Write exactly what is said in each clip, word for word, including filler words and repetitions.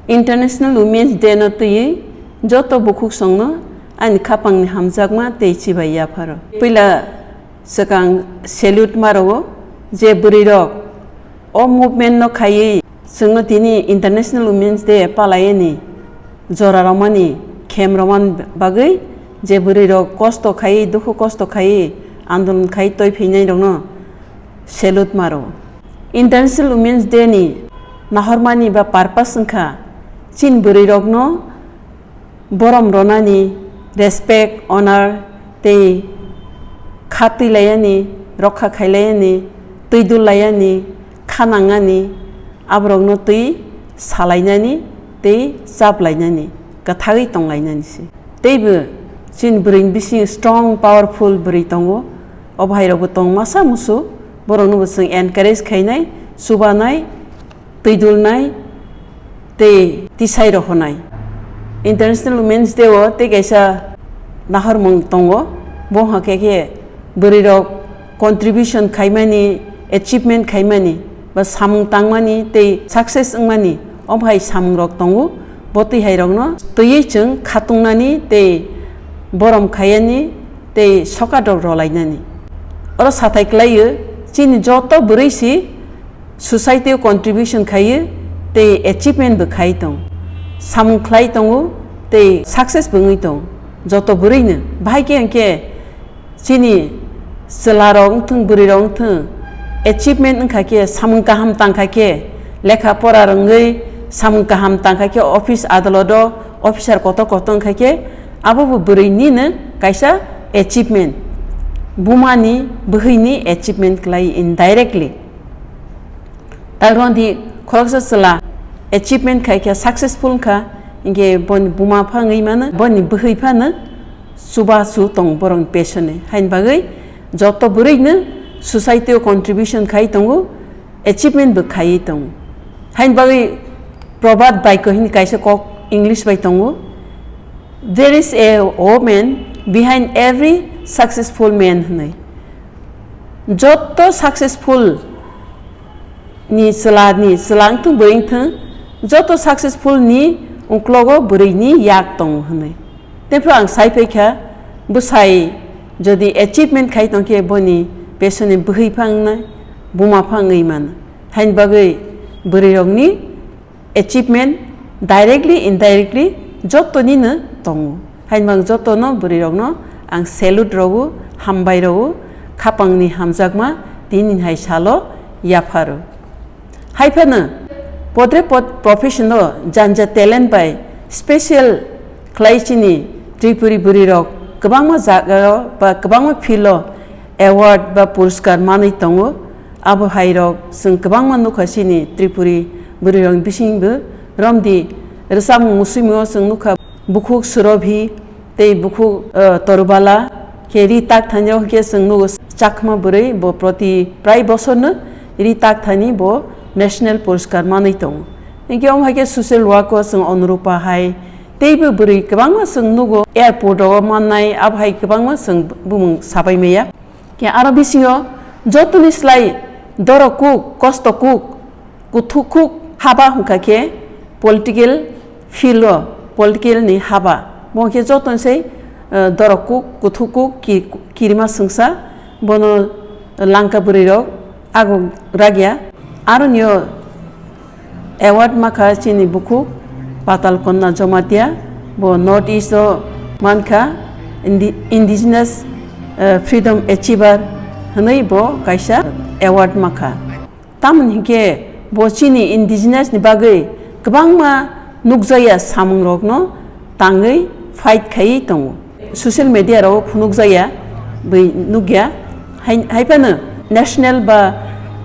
International Women's Day no twiwi joto bukhuksongno ani khapangni hamjakma tei chibai yapharo. Puila swkang salute ma rwo je bwrwirok o movement no khaiwi chwngno tini International Women's Day palaiyani jora romani khem romani bagwi je bwrwirok kosto khaiwi dukhu kosto khaiwi andolon khai toi phinai rokno salute ma rwo. International Women's Day ni nahormani ba purpose wngkha chini bwrwirokno borom rwnani, respect, honor tei kha twi laiyani, rokha khai laiyani, twi dul laiyani, kha nangani, aborokno twi salainani tei chaplainani, kwthagwi tonglainani se. Teibo chini bwrwini bisingo strong, powerful bwrwi tongo. O bahairokbo tong masa musu, boroknobo chwng encourage khainai, chubanai, twi dulnai tei tisai rohornai. International Women's Day o tei kaisa nahormung tongo, bo hwnkha khe khe bwrwirok contribution khaimani, achievement khaimani, ba samung tangmani tei success wngmani, o bahai samungrok tongo. Bo twi hairokno twiwi chwng khatungnani tei borom khaiyani tei sokat rok rolainani. Oro sathai kwlaiyo, chini joto bwrwi si society o contribution khaiyo tei achievement bo khai tong, samung khlai tongo tei success bo wngwi tong joto bwrwino. Bahai khe hwnkhe chini chwlarok wngthung, bwrwirok wngthung, achievement wngkha khe, samung kaham tangkha khe, lekha pora rwngwi samung kaham tangkha khe, office adaloto officer kotor kotor wngkha khe, abo bo bwrwinino kaisa achievement, bumani, bwhwini achievement kwlai indirectly. Tei roni khoroksa chwla achievement khai khe successful wngkha, hinkhe boni buma pha wngwi mano, boni bwhwi phano chubachu tong borokni passion ni. Haini bagwi joto bwrwino society o contribution khai tongo, achievement bo khaiwi tongo. Haini bagwi proverb baiko hini kaisa kok English bai tongo, "There is a woman behind every successful man," hwnwi. Joto successful ni chwla ni chwla wngthung bwrwi wngthung, joto successful ni uklogo bwrwi ni yak tongo hwnwi. Tei phuru ang sai phaikha, bwsai jodi achievement khai tongkhe boni passion ni bwhwi pha wngnai, buma pha wngwi mano. Haini bagwi bwrwi rokni achievement directly, indirectly joto nino tongo. Haini bagwi jotono bwrwi rokno ang salute rwo, hambai rwo, khapangni hamjakma tini hai salo yapharo. Hai phano podre pod profession o janja talent bai special khlai chini Tripuri bwrwi rok kwbangma jaga o ba kwbangma field o award ba puraskar manwi tongo. Abo hai rok chwng kwbangma nukha chini Tripuri bwrwi rok bising bo romdi rwchapmung musuimung o chwng nukha bukhuk Surabhi tei bukhuk, eh, Torubala khe ri tak thani rok khe chwng nugo Chakma bwrwi bo proti prai bosorno ri tak thani bo national puraskar manwi tongo. Hinkhe omo hai khe social work o chwng Onurupa hai teibo bwrwi kwbangma chwng nugo airport o mannai abo hai kwbangma chwng bumung sabai maya. Khe aro bisingo jotoni slai dorok kuk, kosto kuk, kuthuk kuk haba hwnkha khe political field o, political ni haba. Bo khe jotoni sai, eh, dorok kuk, kuthuk kuk, ki-, kirima swngsa, bono langka bwrwi rok ago ragya. Aroni o award makha chini bukhuk Patal Konna Jamatia, bo North East o mankha, indi-, Indigenous, eh, Freedom Achiever hwnwi bo kaisa award makha. Tamoni hinkhe bo chini indigenous ni bagwi kwbangma nukjakya samung rokno tangwi fight khaiwi tongo. Social media rok phunukjakya, bwi nukya. Hai, hai phano national ba,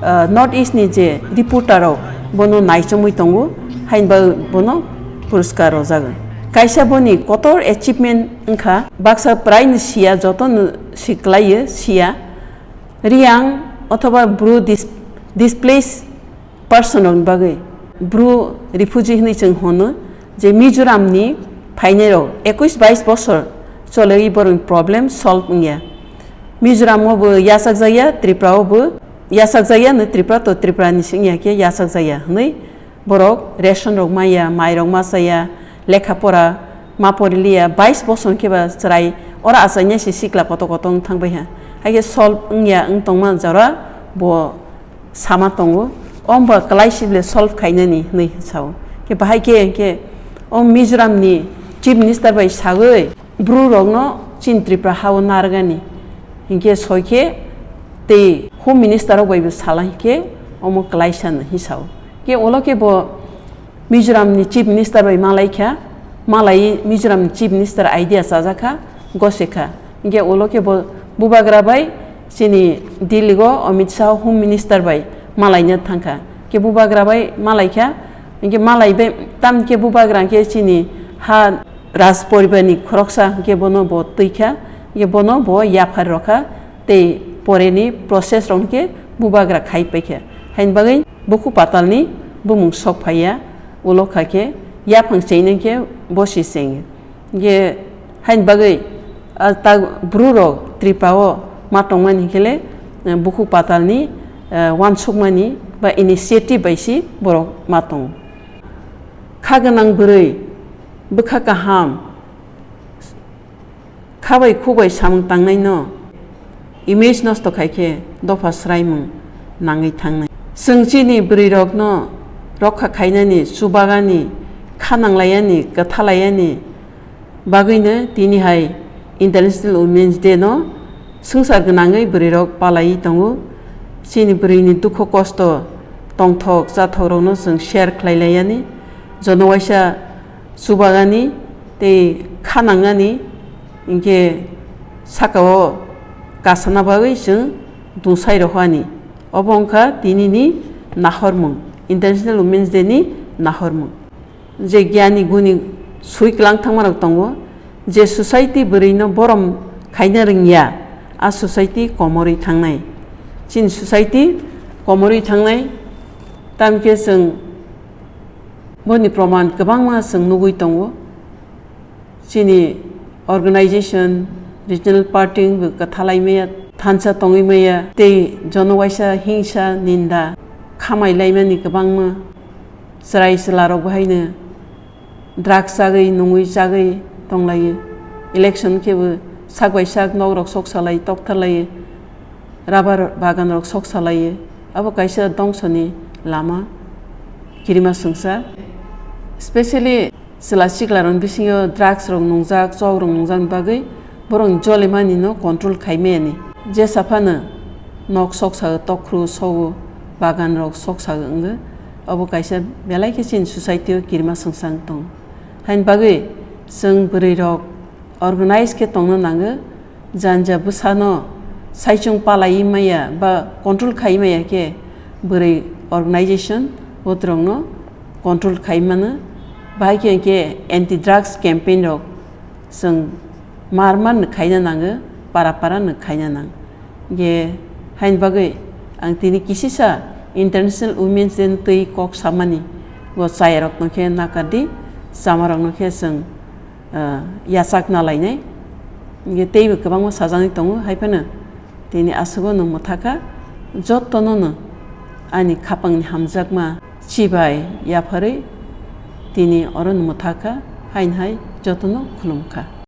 ah, North East ni je reporter rok bono naichomwi tongo, haini bagwi bono puraskar rwjago. Kaisa boni kotor achievement wngkha, baksa prai ni siya, joto no siklaiyo, siya. Riyang othoba Bru dis-, displaced person rokni bagwi, Bru refugee hwnwi chwng hwno, je Mizoram ni phainai rok ekush bais bosor choli borokni problem solve wngya. Mizoram o bo yachak jakya, Tripura o bo yachak jakya, no Tripura to Tripura ni se wngya khe yachak jakya hwnwi Borok ration rok maya, mai rok ma chaya, lekha pora ma poriliya, bais bosor khe ba chwrai oro achaina se sikla koto koto wng thang bai ha. Hai khe solve wngya wng tongma jora bo sama tongo. Omba kwlai sibile solve khainani hinwi sao. Khe bahai khe, khe o Mizoram ni Chief Minister bai sawi bru rokno chini Tripura hao narwgani. Hinkhe soi khe tei Home Minister rok bai bo sala hinkhe omo kwlai san hi sao. Khe ulo khe bo Mizoram ni Chief Minister bai malai kha, malai Mizoram ni Chief Minister idea chajak kha, gose kha. Hinkhe ulo khe bo bubagra bai chini Delhi go Amit Shah Home Minister bai malaina thang kha. Khe bubagra bai malai kha, hinkhe malai bai tam khe bubagra khe chini ha Raj Poribar ni khoroksa hinkhe bono bo twi kha, hinkhe bono bo yaphar rw kha. Tei poreni process rok hinkhe bubagra khai paikha. Haini bagwi bukhuk patalni bumung sok phaiya, ulo kha khe yaphang chengno hinkhe bosi chengo. Hinkhe haini bagwi, ah, ta bru rok Tripura o ma tongmani hinkhe le, eh, bukhuk patalni, eh, uansukmani ba initiative bai si borok ma tongo. Kha gwnang bwrwi, bwkha kaham, kha bai khu bai samung tangnaino image nosto khai khe dopha swraimung nangwi thangnai. Chwng chini bwrwirokno rokha khainani, chubagani, kha nanglaiyani, kwthalayani bagwino tini hai International Women's Day no swngchar gwnangwi bwrwirok palaiwi tongo. Chini bwrwini dukhu kosto, tongthok chathok rokno chwng share khlai laiyani, jono waisa chubagani tei kha nangnani, hinkhe sakao kasana bagwi chwng dungsai rohani. Obo wngkha tinini nahormung, International Women's Day ni nahormung. Je gyani guni sui kwlang thangmarok tongo, je society bwrwino borom khaina rwngya, a society komorwi thangnai. Chini society komorwi thangnai, tamkhe chwng boni proman kwbangma chwng nugwi tongo. Chini organization, regional party wngwi kwthalai maya, thansa tongwi maya, tei jono waisa hingsa, ninda khamai laimani kwbangma chwrai chwlarok bahaino drugs chagwi, nungwi chagwi tonglaio. Election khe bo sak bai sak nok rok sok salai, tok tharlaio, rubber bagan rok sok salaio. Abo kaisa dongsoni lama, kirima swngsa. Specially chwla sikla rokni bisingo drugs rok nungjak, chok rok nungjakni bagwi borokni jolimani no control khai maya ni. Jesa phano nok sok sao, tokphru sao, bagan rok sok sao wngwi. Abo kaisa belai khe chini society o kirima swngsa wng tongo. Haini bagwi chwng bwrwi rok organize khe tongna nango, janja bwsano saichung palai maya ba control khai maya khe bwrwi organization botrokno control khai mano, bahai khe hinkhe anti drugs campaign rok chwng mar mar no khaina nango, para para no khaina nang. Ge haini bagwi ang tini kisisa International Women's Day no twi kok samani, bo chayarokno khe nakardi, chamarokno khe chwng, ah, yachak na lainai. Ge teibo kwbangma sajagwi tongo, hai phano tini aswkno mwthakha, jotono no ani khapangni hamjakma chibai yapharwi tini oro no mwthakha, haini hai jotono khulumkha.